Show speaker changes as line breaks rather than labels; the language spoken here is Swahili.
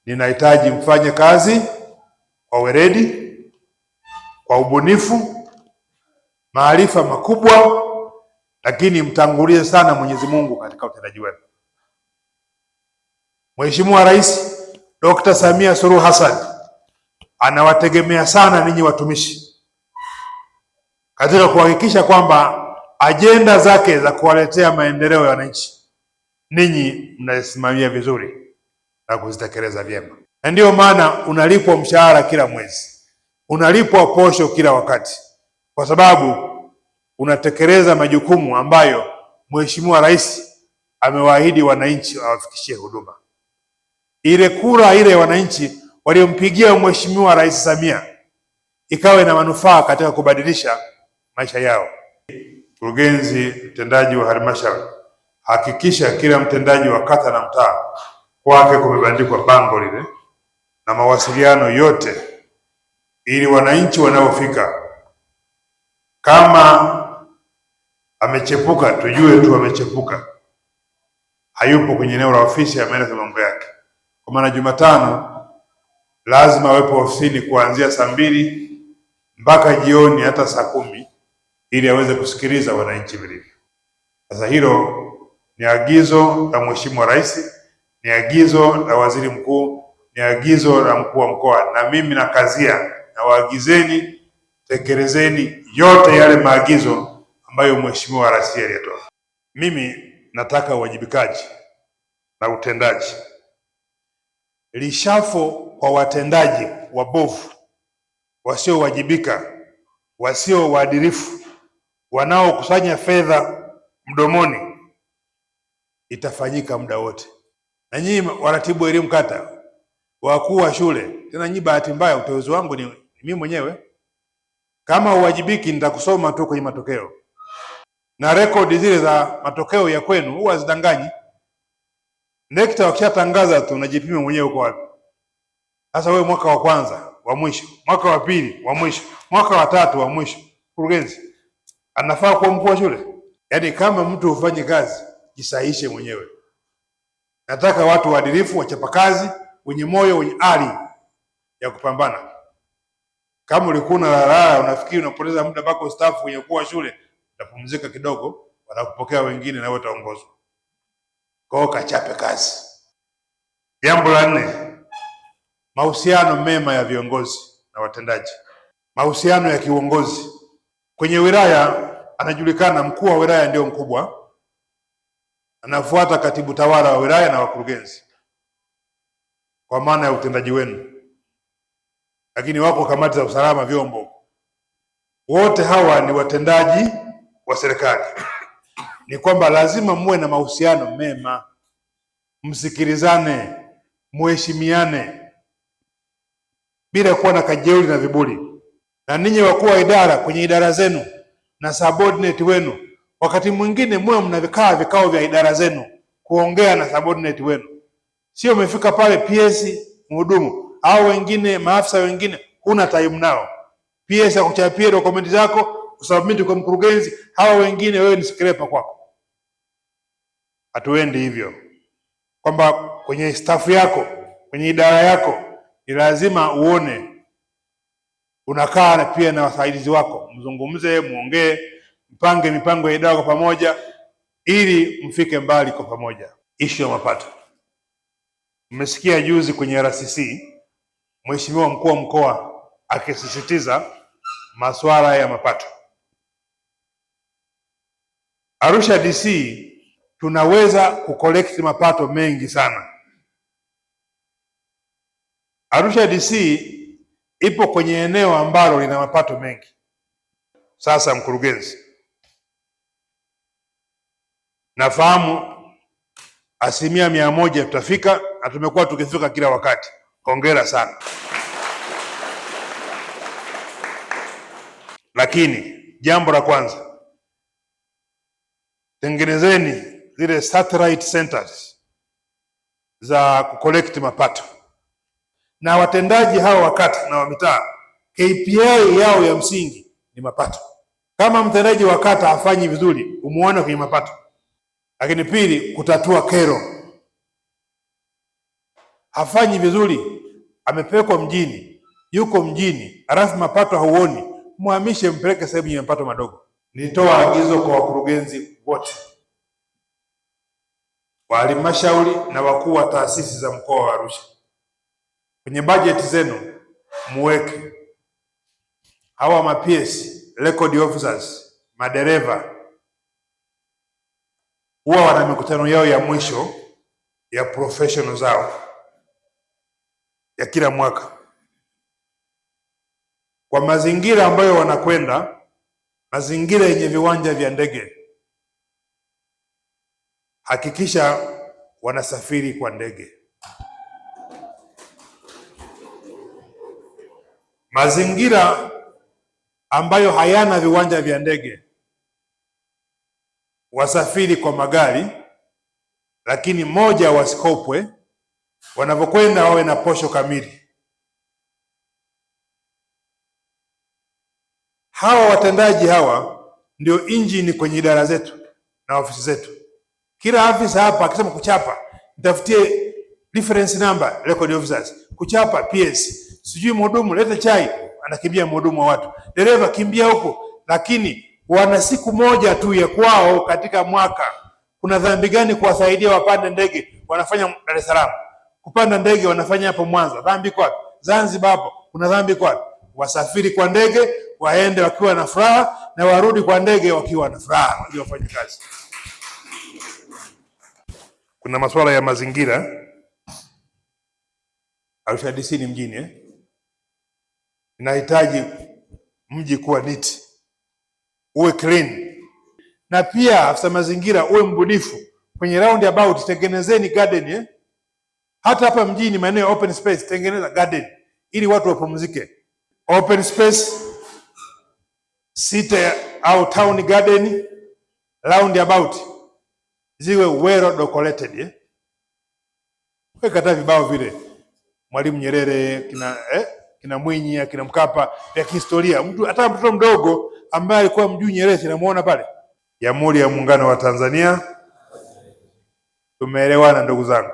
Ninahitaji mfanye kazi kwa weledi, kwa ubunifu, maarifa makubwa, lakini mtangulie sana Mwenyezi Mungu katika utendaji wenu. Mheshimiwa Rais Dr. Samia Suluhu Hassan anawategemea sana ninyi watumishi katika kuhakikisha kwamba ajenda zake za kuwaletea maendeleo ya wananchi ninyi mnazisimamia vizuri na kuzitekeleza vyema, na ndiyo maana unalipwa mshahara kila mwezi, unalipwa posho kila wakati, kwa sababu unatekeleza majukumu ambayo Mheshimiwa Rais amewaahidi wananchi awafikishie huduma. Ile kura ile wananchi waliompigia Mheshimiwa Rais Samia ikawe na manufaa katika kubadilisha maisha yao. Mkurugenzi mtendaji wa halmashauri, hakikisha kila mtendaji wa kata na mtaa kwake kumebandikwa bango lile na mawasiliano yote, ili wananchi wanaofika, kama amechepuka tujue tu amechepuka, hayupo kwenye eneo la ofisi, ameenda kwa mambo yake. Kwa maana Jumatano lazima awepo ofisini kuanzia saa 2 mpaka jioni hata saa 10 ili aweze kusikiliza wananchi vilivyo. Sasa hilo ni agizo la Mheshimiwa Rais, ni agizo la Waziri Mkuu, ni agizo la mkuu wa mkoa, na mimi nakazia na waagizeni, tekelezeni yote yale maagizo ambayo Mheshimiwa Rais aliyatoa. Mimi nataka uwajibikaji na utendaji. Lishafo kwa watendaji wabovu, wasiowajibika, wasio waadilifu, wanaokusanya fedha mdomoni itafanyika muda wote. Na nyinyi waratibu elimu kata, wakuu wa shule, tena nyinyi bahati mbaya uteuzi wangu ni mimi mwenyewe. Kama uwajibiki nitakusoma tu kwenye matokeo, na rekodi zile za matokeo ya kwenu huwa zidanganyi. NECTA wakishatangaza tu unajipima mwenyewe uko wapi. Sasa wewe mwaka wa kwanza wa mwisho, mwaka wa pili wa mwisho, mwaka wa tatu wa mwisho, mkurugenzi anafaa kuwa mkuu wa shule? Yaani kama mtu hufanyi kazi, jisahihishe mwenyewe. Nataka watu waadilifu, wachapakazi, wenye moyo, wenye ari ya kupambana. Kama ulikuwa unalala unafikiri unapoteza muda mpaka ustaafu kwenye kuwa shule, utapumzika kidogo, watakupokea wengine na wewe utaongozwa. Kwa hiyo kachape kazi. Jambo la nne, mahusiano mema ya viongozi na watendaji. Mahusiano ya kiuongozi kwenye wilaya, anajulikana mkuu wa wilaya ndio mkubwa, anafuata katibu tawala wa wilaya na wakurugenzi, kwa maana ya utendaji wenu. Lakini wako kamati za usalama vyombo, wote hawa ni watendaji wa serikali. Ni kwamba lazima muwe na mahusiano mema, msikilizane, muheshimiane bila kuwa na kajeuri na viburi. Na ninyi wakuu wa idara kwenye idara zenu na subordinate wenu, wakati mwingine muwe mnavikaa vikao vya idara zenu kuongea na subordinate wenu, sio umefika pale PS mhudumu au wengine maafisa wengine, huna time nao. PS akuchapie dokumenti zako usubmit kwa mkurugenzi, hawa wengine wewe ni scraper kwako. Hatuendi hivyo, kwamba kwenye staff yako kwenye idara yako ni lazima uone unakaa pia na wasaidizi wako, mzungumze, muongee, mpange mipango ya idara kwa pamoja, ili mfike mbali kwa pamoja. Ishu ya mapato, mmesikia juzi kwenye RCC Mheshimiwa mkuu wa mkoa akisisitiza masuala ya mapato. Arusha DC tunaweza kukolekti mapato mengi sana. Arusha DC ipo kwenye eneo ambalo lina mapato mengi. Sasa mkurugenzi, nafahamu 100% tutafika na tumekuwa tukifika kila wakati. Hongera sana. Lakini jambo la kwanza, tengenezeni zile satellite centers za kucollect mapato, na watendaji hawa wa kata na wa mitaa KPI yao ya msingi ni mapato. Kama mtendaji wa kata hafanyi vizuri, umuone kwenye mapato. Lakini pili, kutatua kero. Hafanyi vizuri, amepelekwa mjini, yuko mjini, halafu mapato hauoni, muhamishe, mpeleke sehemu yenye mapato madogo. Nilitoa agizo kwa wakurugenzi wote wa halmashauri na wakuu wa taasisi za mkoa wa Arusha, kwenye bajeti zenu muweke hawa ma PS, record officers, madereva huwa wana mikutano yao ya mwisho ya professional zao ya kila mwaka. Kwa mazingira ambayo wanakwenda, mazingira yenye viwanja vya ndege, hakikisha wanasafiri kwa ndege. Mazingira ambayo hayana viwanja vya ndege, wasafiri kwa magari, lakini moja, wasikopwe, wanavyokwenda wawe na posho kamili. Hawa watendaji hawa ndio injini kwenye idara zetu na ofisi zetu. Kila afisa hapa akisema kuchapa, nitafutie reference number record officers, kuchapa PS, sijui mhudumu lete chai, anakimbia mhudumu wa watu, dereva kimbia huko, lakini wana siku moja tu ya kwao katika mwaka. Kuna dhambi gani kuwasaidia wapande ndege? Wanafanya Dar es Salaam, kupanda ndege wanafanya hapo Mwanza, dhambi kwa wapi? Zanzibar hapo kuna dhambi kwa wapi? Wasafiri kwa ndege, waende wakiwa na furaha na warudi kwa ndege wakiwa na furaha, waje wafanye kazi. Kuna masuala ya mazingira. Arusha DC ni mjini eh? Inahitaji mji kuwa neat, uwe clean, na pia afisa mazingira uwe mbunifu kwenye roundabout, tengenezeni garden eh? Hata hapa mjini maeneo ya open space tengeneza garden ili watu wapumzike. Open space city au town garden roundabout ziwe well decorated eh? Weka hata vibao vile Mwalimu Nyerere kina Mwinyi kina Mkapa vya kihistoria. Mtu hata mtoto mdogo ambaye alikuwa mjui Nyerere sinamuona pale. Jamhuri ya Muungano wa Tanzania. Tumeelewana ndugu zangu.